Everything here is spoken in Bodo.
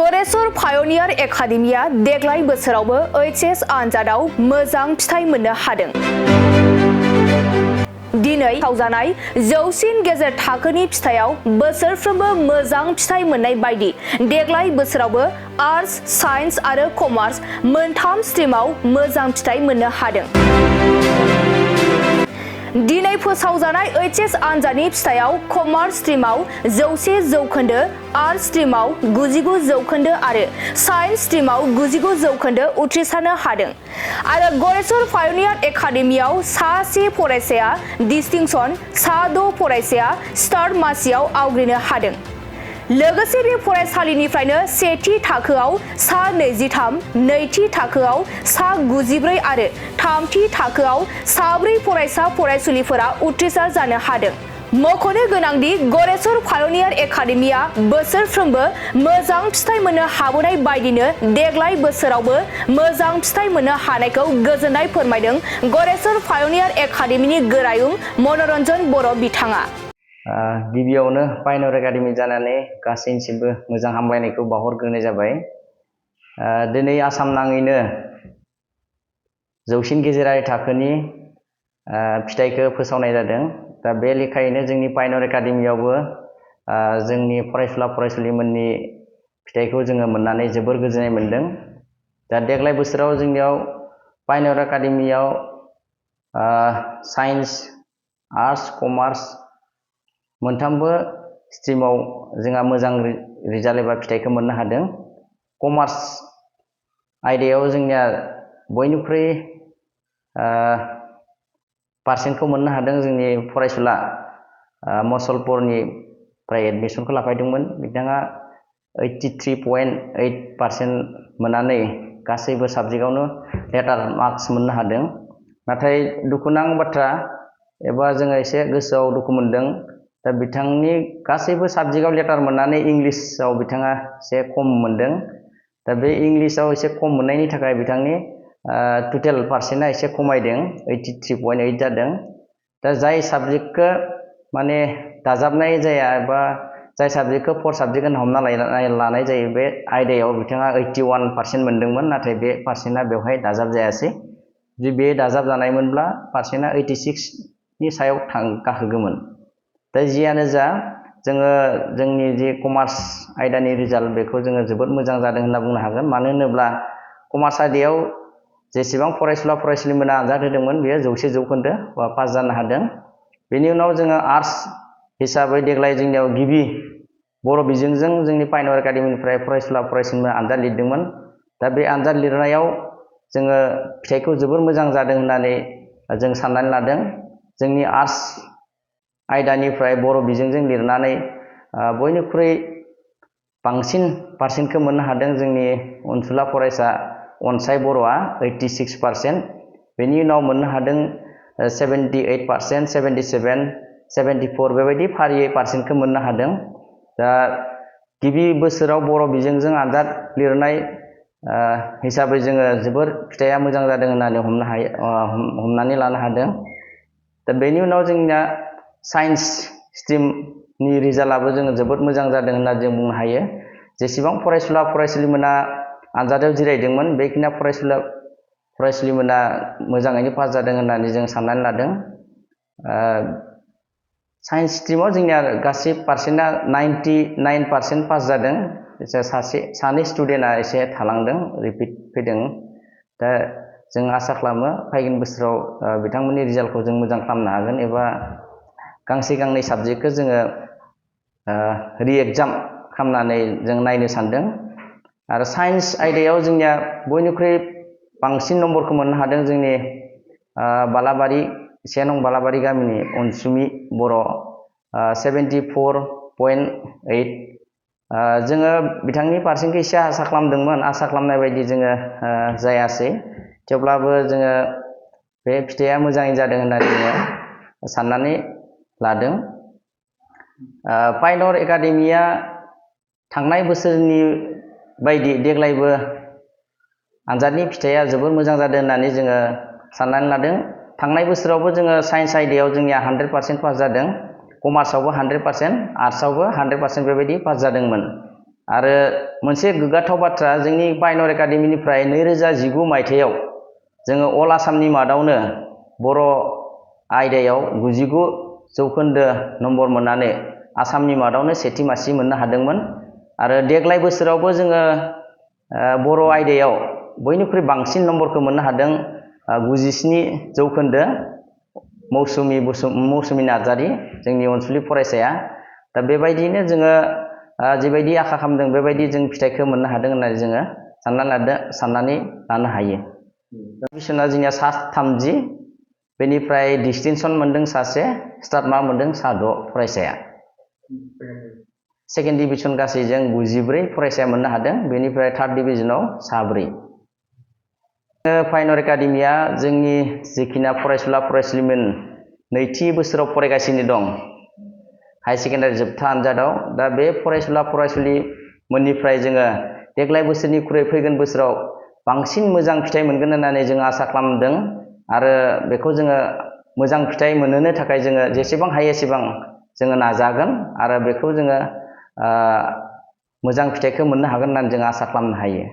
गरेस्वर पायनियार एकाडेमिया देग्लाय बोसोरावबो एचएस आनजादाव मोजां फिथाइ मोननो हादों। दिनै सावजानाय जौसिन गेजेर थाखोनि फिथाइयाव बोसोरफ्रोमबो मोजां फिथाइ मोननाय बायदि देग्लाय बोसोरावबो आर्ट्स, साइन्स आरो कमार्स मोनथाम स्ट्रिमाव मोजां फिथाइ मोननो हादों। दिनै फोसावजानाय एचएस आनजादनि फिथाइयाव कमार्स स्ट्रिमाव 100 जौखोन्दो, आर्ट्स स्ट्रिमाव 99 जौखोन्दो आरो साइन्स स्ट्रिमाव 99 जौखोन्दो उथ्रिसारनो हादों आरो गरेस्वर पायनियार एकाडेमियाव सा 1 फरायसाया डिस्टिंक्शन, सा 6 फरायसाया स्टार मासियाव आवग्रिनो हादों। लोगोसे बे फरायसालिनिफ्रायनो सेथि थाखोआव सा 23, नैथि थाखोआव सा 94 आरो थामथि थाखोआव सा 4 फरायसा फरायसुलिफोरा उथ्रिसार जानो हादों। मख'नो गोनांदि गरेस्वर पायनियार एकाडेमिया बोसोरफ्रोमबो मोजां फिथाइ मोननो हाबोनाय बायदिनो देग्लाय बोसोरावबो मोजां फिथाइ मोननो हानायखौ गोजोननाय फोरमायदों गरेस्वर पायनियार एकाडेमिनि गोरायुं मनरन्जन बर' बिथाङा। गिबियावनो पायनियार एकाडेमि जानानै गासैनिसिमबो मोजां हामलायनायखौ बावहरग्रोनाय जाबाय। दिनै आसाम नाङैनो जौसिन गेजेरारि थाखोनि फिथाइखौ फोसावनाय जादों। दा बे लेखायैनो जोंनि पायनियार एकाडेमियावबो जोंनि फरायसुला फरायसुलिमोननि फिथाइखौ जोङो मोननानै जोबोर गोजोननाय मोन्दों। दा देग्लाय बोसोराव जोंनियाव पायनियार एकाडेमियाव साइन्स, आर्ट्स, कमार्स मोनथामबो स्ट्रिमाव जोंहा मोजां रिजाल्ट एबा फिथाइखौ मोननो हादों। कमार्स आयदायाव जोंनिया बयनिख्रुइ पारसेन्टखौ मोननो हादों जोंनि फरायसुला मसलपुरनिफ्राय एडमिसनखौ लाफैदोंमोन। बिथाङा 83.8% मोननानै गासैबो साबजेक्टआवनो लेटार मार्क्स मोननो हादों। नाथाय दुखुनां बाथ्रा एबा जोङो एसे गोसोआव दुखु मोनदों। दा बिथांनि गासैबो साबजेक्टआव लेटार मोननानै इंलिसाव बिथाङा एसे खम मोनदों। दा बे इंलिसाव एसे खम मोननायनि थाखाय बिथांनि टटेल पारसेन्टआ एसे खमायदों, 83.8 जादों। दा जाय साबजेक्टखौ माने दाजाबनाय जाया एबा जाय साबजेक्टखौ 4 साबजेक्ट होनना हमना लानाय जायो, बे आयदायाव बिथाङा 81% मोनदोंमोन। नाथाय बे पारसेन्टआ बेवहाय दाजाब जायासै। जुदि बे दाजाब जानायमोनब्ला पारसेन्टआ 86नि सायाव गाखोगौमोन। दा जियानो जा, जोङो जोंनि जि कमार्स आयदानि रिजाल्ट बेखौ जोङो जोबोद मोजां जादों होनना बुंनो हागोन। मानो होनोब्ला कमार्स आयदायाव जेसेबां फरायसुला फरायसुलिमोना आनजाद होदोंमोन बेयो 100 जौखोन्दो पास जानो हादों। बेनि उनाव जोङो आर्ट्स हिसाबै देग्लाय जोंनियाव गिबि बर' बिजोंजों जोंनि पायनियार एकाडेमिनिफ्राय फरायसुला फरायसुलिफोरा आनजाद लिरदोंमोन। दा बे आनजाद लिरनायाव जोङो फिथाइखौ जोबोर मोजां जादों होननानै जों साननानै लादों। जोंनि आर्ट्स आयदानिफ्राय बर' बिजोंजों लिरनानै बयनिख्रुइ बांसिन पारसेन्टखौ मोननो हादों जोंनि अनसुला फरायसा अनसाय बर'आ 86%। बेनि उनाव मोननो हादों 78%, 77, 74 बेबायदि फारियै पारसेन्टखौ मोननो हादों। दा गिबि बोसोराव बर' बिजोंजों आनजाद लिरनाय हिसाबै जोङो जोबोर फिथाइया मोजां जादों होननानै हमनानै लानो हादों। दा बेनि उनाव जोंनिया साइन्स स्ट्रिमनि रिजाल्टआबो जोङो जोबोद मोजां जादों होनना जों बुंनो हायो। जेसेबां फरायसुला फरायसुलिमोना आनजादाव जिरायदोंमोन बेखिनिया फरायसुलिमोना मोजाङैनो पास जादों होननानै जों साननानै लादों। साइन्स स्ट्रिमाव जोंनिया गासै पारसेन्टआ 99% पास जादों। सानै स्टुडेन्टआ एसे थालांदों, रिपिट फैदों। दा जों आसा खालामो फैगोन बोसोराव बिथांमोननि रिजाल्टखौ जों मोजां खालामनो हागोन एबा गांसे गांनै साबजेक्टखौ जोङो रि-एग्जाम खालामनानै जों नायनो सानदों। आरो साइन्स आयदायाव जोंनिया बयनिख्रुइ बांसिन नम्बरखौ मोननो हादों जोंनि बालाबारि 1 नं बालाबारि गामिनि अनसुमि बर' 74.8। जोङो बिथांनि पारसेन्टखौ एसे आसा खालामदोंमोन, आसा खालामनाय बायदि जोङो जायासै। थेवब्लाबो जोङो बे फिथाइया मोजाङै जादों होननानै जोङो साननानै लादों। पायनियार एकाडेमिया थांनाय बोसोरनि बायदि देग्लायबो आनजादनि फिथाइया जोबोर मोजां जादों होननानै जोङो साननानै लादों। थांनाय बोसोरावबो जोङो साइन्स आयदायाव जोंनिया 100% पास जादों, कमार्सआवबो 100%, आर्ट्सआवबो 100% बेबायदि पास जादोंमोन। आरो मोनसे गोग्गाथाव बाथ्रा जोंनि पाय'नियार एकाडेमिनिफ्राय 2019 मायथाइयाव जोङो अल आसामनि मादावनो बर' आयदायाव 99% नम्बर मोननानै आसामनि मादावनो सेथि मासि मोननो हादोंमोन आरो देग्लाय बोसोरावबो जोङो बर' आयदायाव बयनिख्रुइ बांसिन नम्बरखौ मोननो हादों 97% मौसुमि नार्जारी जोंनि अनसुलि फरायसाया। दा बेबायदिनो जोङो जिबायदि आखा खालामदों बेबायदि जों फिथाइखौ मोननो हादों होननानै जोङो साननानै लानो हायो। डिभिसना जोंनिया सा 30, बेनिफ्राय डिस्टिंसन मोनदों सासे, स्टार मार्क मोनदों सा 6 फरायसाया। सेकेन्ड डिभिजन गासै जों 94 फरायसाया मोननो हादों, बेनिफ्राय थार्ड डिभिजनाव सा 4। पाय'नियार एकाडेमिया जोंनि जिखिना फरायसुला फरायसुलिमोन नैथि बोसोराव फरायगासिनो दं हाई सेकेन्डारि जोबथा आनजादाव। दा बे फरायसुला फरायसुलिमोननिफ्राय जोङो देग्लाय बोसोरनिख्रुइ फैगोन बोसोराव बांसिन मोजां फिथाइ मोनगोन होननानै जों आसा खालामदों आरो बेखौ जोङो मोजां फिथाइ मोनहोनो थाखाय जोङो जेसेबां हायो एसेबां जोङो नाजागोन आरो बेखौ जोङो मोजां फिथाइखौ मोननो हागोन होननानै जों आसा खालामनो हायो।